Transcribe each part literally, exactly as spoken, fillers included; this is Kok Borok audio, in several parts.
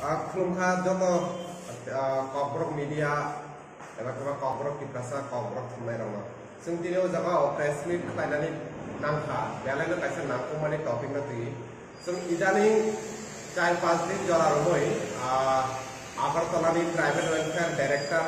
Ah, khulumkha joto, ah, Kokborok media, eba khe ba Kokborok Tiprasa, Kokborok thumnairokno. Chwng tini o jaga o press meet khlainani nangkha, belaino kaisa nangkukmani topic no twi. Chwng idaning char panch din jora romwi, ah, Agartala ni Tribal Welfare Director,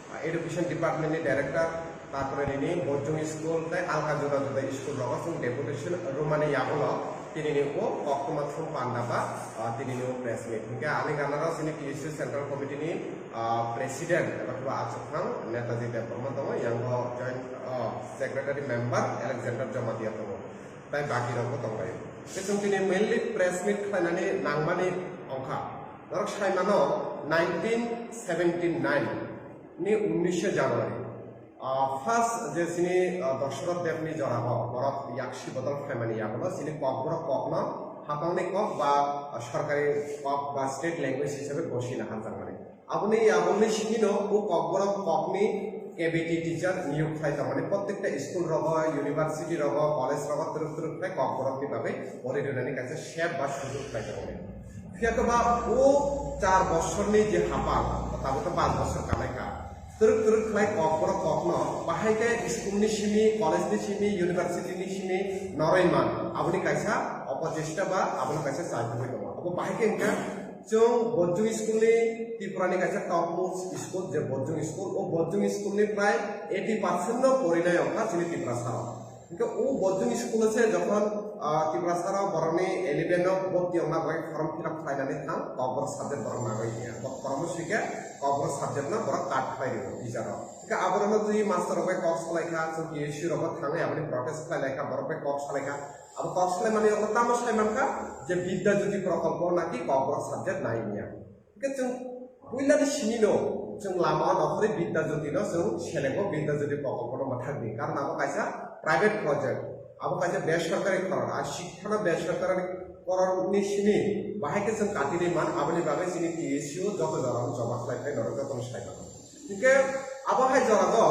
ah, Education Department ni Director, tarpore nini Bojong School tei alka juda juda school rogo chwng deputation rwmani yagulo tinini o koktwma thum panda ba, ah, tinini o press meet. Hinkhe ani ganaro chini T S U Central Committee ni, ah, President eba khe ba achukthang Netaji Debbarma tongo, yango Joint, ah, Secretary Member Alexander Jamatia tongo, tei baki rokbo tonglaio. Tei chwng tini mainly press meet khlainani nangmani ongkha. Norok saimano nineteen seventy nine ni unisho January, ah, first je chini, ah, Dashrath Dev ni jora o borok yaksi bodol phaimani yagulo chini Kokborok kokno hapangni kok ba, ah, sorkari kok ba state language hisabe gosi naharjakmani. Aboni, aboni simi no o Kokborok kokni K B T teacher niyok khlai tongmani, prottekta school rogo, university rogo, college rogo twrwk twrwk khlai Kokborok ni bagwi pori rwnani kaisa sep ba sujok khlai tongmani. Phiya khe ba o char bosorni je hapang, tabuk to panch bosor kanai kha, twrwk twrwk khlai Kokborok kokno bahai khe school ni simi, college ni simi, university ni simi noroi man, aboni kaisa opojesta ba abono kaisa chajagwi tongo. Abo bahai khe wngkha chwng Bojong school ni Tripura ni kaisa top most school, je Bojong school, o Bojong school ni prai eighty percent no porinai wngkha chini Tiprasa rok. Hinkhe o Bojong school o se jokhon, ah, Tiprasa rok borokni eleven o bhorti wngna bagwi form fill up khlainani thang, Kokborok subject borok nangwi ya. Bo form o swikhe Kokborok subject no borok cut khlai rio teacher rok. Hinkhe aborokno twi master rok bai kok salai kha, chwng T S U rok bo thangwi aboni protest khlai lai kha, borok bai kok salai kha. Abo kok salaimani yago tamo sai mankha je Bidya Jyoti Prokolpo naki Kokborok subject nai wngya. Hinkhe chwng puilani simi no chwng lama o nokhorwi Bidya Jyoti no chwng selengo, Bidya Jyoti Prokolpo no mwthangdi. Karon abo kaisa private project, abo kaisa besorkari khoron, ar sikha no besorkari khoron ni simi bahai khe chwng katinwi man, aboni bagwi chini T S U joto jora no choba khlai phai norok joto no sai mano. Hinkhe abo hai jora do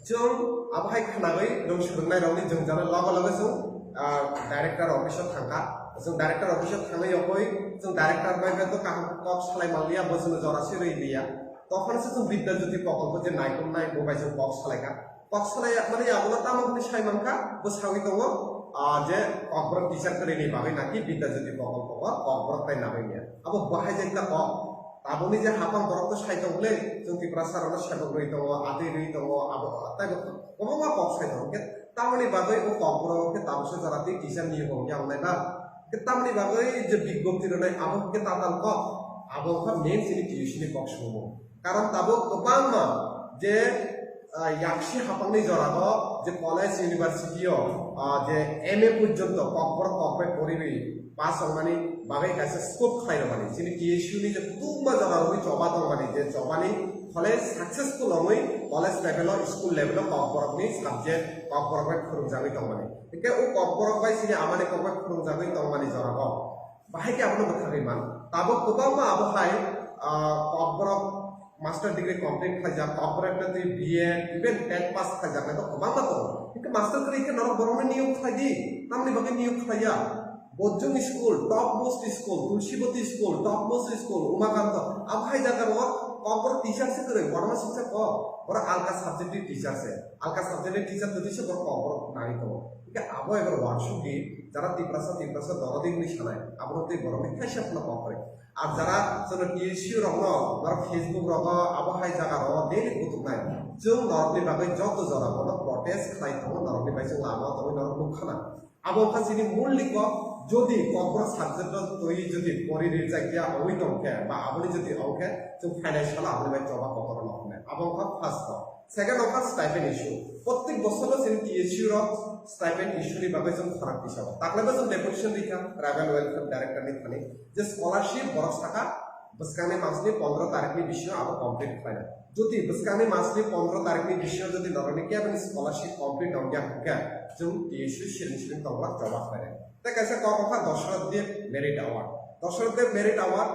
Chwng abo hai khwnagwi nwng swrwngnairokni jwngjal logo logo chwng, ah, director office o thangkha. Chwng director office o thangwi yokoi chwng director bai bai to kaham kok salai manliya, bo chwngno jora se rwi liya. Tokhono se chwng Bidya Jyoti Prokolpo je naikolnai bo bai chwng kok salaikha. Kok salai mani abono tamo hwnwi sai mankha, bo sawi tongo, ah, je Kokborok teacher kwrwini bagwi naki Bidya Jyoti Prokolpo o Kokborok tai nangwi liya. Abo bahai jekta kok. Tabukni je hapang borok to sai tong le, chwng Tiprasa rokno sebok rwi tongo, atwi rwi tongo, abo taibo kwbangma kok sai tongo. Hinkhe tamoni bagwi o kok borok khe tabuksa jora tei teacher ni wng ya wngnai ba? Hinkhe tamoni bagwi je bigjapti rwnai abo hinkhe tatal kok, abo wngkha main chini T S U ni kok swngmung. Karon tabuk kwbangma je, ah, yaksi hapangni jorao je college, university o, ah, je M A porjonto kokborok kok bai poriwi pass wngmani bagwi kaisa scope khlai rwmani. Chini T S U ni je kutungma jora wngwi choba tongmani, je chobani phole successful wngwi college level o, school level o kokborokni subject kokborok bai phwrwngjagwi tongmani. Hinkhe o kokborok bai chini amani kok bai phwrwngjagwi tongmani jorao bahai khe abono mwthangwi man. Tabuk kwbangma abo hai, ah, kokborok master degree complete khlaijak, corporate no twi B Ed, even ten pass khlaijak nai to kwbangma tongo. Hinkhe master kwrwi khe norok borokno niyok khlai di, tamni bagwi niyok khlaiya? Bojong school, top most school, Tulsibati school, top most school, Umakanto, abo hai jaga rogo kokborok teacher se kwrwi, warma singsa kok, borok alka subject ni teacher se, alka subject ni teacher twi se borok kokborok nai tongo. Hinkhe abo ebar wansuk di, jara Tiprasa, Tiprasa doro di hwnwi sanai, abono twi borokni kaisa phano kok kwrwi. Ar jara chwngno T S U rokno, norok Facebook rogo, abo hai jaga rogo daily kutuknai. Chwng norokni bagwi joto jora bono protest khlai tongo, norokni bai chwng lama tongwi norok nukha na. Abo wngkha chini mul ni kok, jodi kokborok subject no twi jodi pori rijak ya wngwi tong khe, ba aboni jodi wng khe, chwng phainai salo aboni bai choba kotor no hwnwi. Abo wngkha first kok. Second wngkha stipend issue. Prottek bosor no chini T S U rok stipend issue ni bagwi chwng khorang tisao. Taklai bo chwng deputation rikha tribal welfare director ni thani je scholarship borok saka bwskangni masni pondro tarikh ni bisingo abo complete khlaina. Jodi bwskangni masni pondro tarikh ni bisingo jodi norokni keboni scholarship complete wngya hwnkhe chwng T S U siring siring tongma choba khlainai. Tei kaisa kok wngkha Dashrath Dev Merit Award. Dashrath Dev Merit Award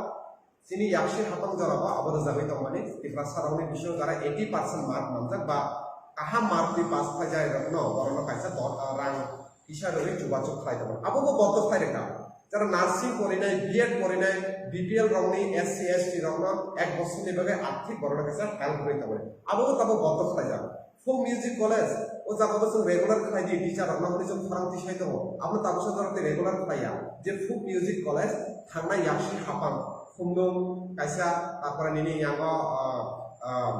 Chini yaksi hapang jorao abo rwjagwi tongmani, Tiprasa rokni bisingo jara eighty percent mark manjak ba kaham mark twi pass khlaijak rokno, borokno kaisa do-, ah, rang kisa rwwi chubachu khlai tongo. Abo bo bondo khlai rwkha. Jara nursing porinai, B Ed porinai, B P L rokni, S C, S T rokno ek bosorni bagwi arthik borokno kaisa help rwi tongo. Abo bo tabuk bondo khlaijak. Folk Music College, o jaga bo chwng regular khlai di, teacher rokno hwnwi chwng khorang tisai tongo. Abo tabuksa jora tei regular khlai ya. Je Folk Music College thangnai yaksi hapang, Khumlung kaisa, tarpore nini yango, ah, ah,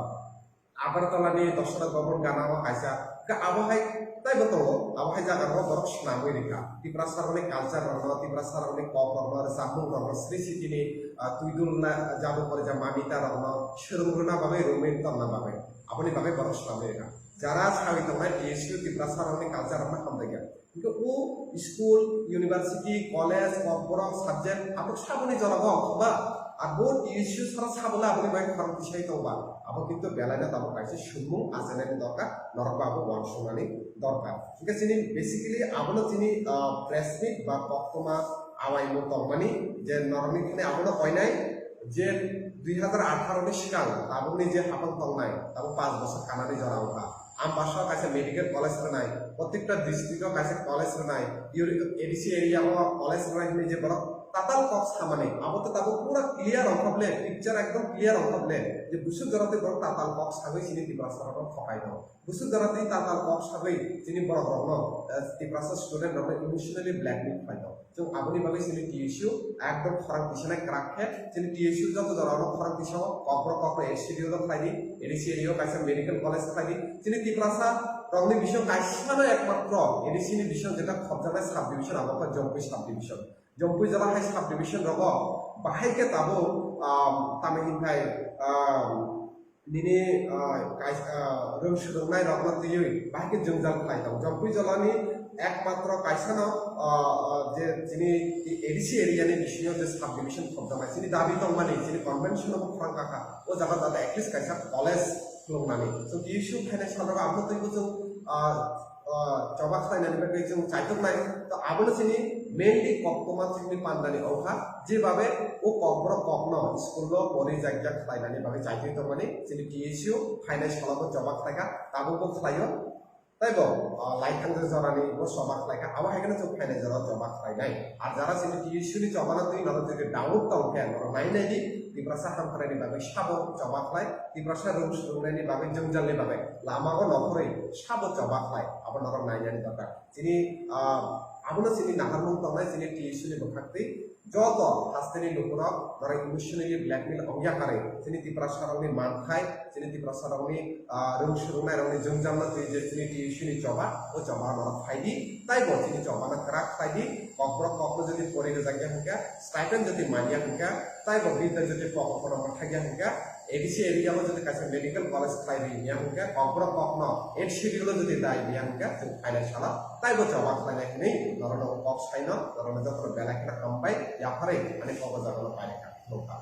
Agartala ni Dosra Bhaban gana o kaisa. Khe abo hai taibo tongo, abo hai jaga rok borok swnamwi rikha. Tiprasa rokni culture rokno, Tiprasa rokni kok rokno, rwchapmung rokno, Sri Siti ni, ah, twidul na, jadu pore ja mamita rokno swrwng rwna bagwi, rwmwi tongna bagwi. Aboni bagwi borok swnamwi rikha. Jara sawi tongnai T S U Tiprasa rokni culture rokno hamjakya. Hingke o school, university, college, kokborok, subject, atok saboni jora bo, ba? Abo T S U sara sabole aboni bai khorang tisai tongba. Abo kintu belaino tabuk kaisa sumung achainani dorkar, norok bo abo uansuknani dorkar. Hingke chini basically abono chini, ah, press meet ba koktoma awaimung tongmani je norokni thani abono koinai je dui hazar atharo ni swkang tabukni je hapang tongnai, tabuk panch bosor kanani jora wngkha. Ambasa kaisa medical college rwnai, protekta district o kaisa college rwnai, uri-, A D C area o college rwnai hinwi je borok tatal kok samani, abo to tabuk pura clear wngkha ble, picture ekdom clear wngkha ble, je busuk jora tei borok tatal kok sagwi chini Tiprasa rokno thokai tongo. Busuk jora tei tatal kok sagwi chini borok rokno, eh, Tiprasa student rokno emotionally blackmail khlai tongo. Chwng aboni bagwi chini T S U ekdom khorang tisanai kwrak khe, chini T S U joto jora o khorang tisao, kokborok kokno A D C area o khlai di, A D C area o kaisa medical college khlai di. Chini Tiprasa rokni bising kaisa no ekmatro A D C ni bising jeta khopjaknai subdivision abo khe Jompui subdivision. Jompui jora hai subdivision rogo bahai khe tabuk, um, tamni hinthai, um, nini, ah, kais-, ah, rwng swrwngnai rokno twiwi bahai khe jwngjal khlai tongo. Jompui jolani ekmatro kaisano, ah, ah, je chini A D C area ni bisingo je subdivision khopjaknai, chini dabi tongmani, chini convention no khorang kha kha, o jaga jata at least kaisa college khuluknani. So, T S U phainai salrogo abo twibo chwng, ah, ah, choba khlainani bagwi chwng chaituknai. To abono chini mainly koktoma chini pandani ongkha, jebabe o kokborok kokno school o porijakya khlainani bagwi chaitwi tongmani chini T S U phainai salobo choba khlaikha, tabukbo khlaio. Taibo, ah, laithang jorani bo choba khlaikha, abo hai kheno chwng phainai jora choba khlainai. Ar jara chini T S U ni chobano twi norok jodi doubt tongkhe norok nai nai di, Tiprasa hamkraini bagwi sabo choba khlai, Tiprasa rwng swrwngnaini bagwi jwngjalni bagwi lama o nokhorwi sabo choba khlai, abo norok nainani dorkar. Chini, ah, abono chini naharmung tongnai chini T S U ni bwkhaktwi joto hasteni lukurok norok emotionally blackmail ongya karwi chini Tiprasa rokni manthai, chini Tiprasa rokni, ah, rwng swrwngnairokni jwngjalno twi je chini T S U ni choba, o choba norok phai di, taibo chini chobano kwrak khlai di, kokborok kokno jodi pori rwjakya hwnkhe, stipend jodi manya hwnkhe, taibo bidya jodi kokborok mwthakya hwnkhe, A D C area o jodi kaisa medical college khlai ri ya hwnkhe, kokborok kokno A D C area o jodi dai ya hwnkhe, chwng phainai salo taibo choba khlainai hwnwi norokno kok saino, norokno jotono belai kheno hambai yapharwi ani kok o jagano pairikha. Nukha.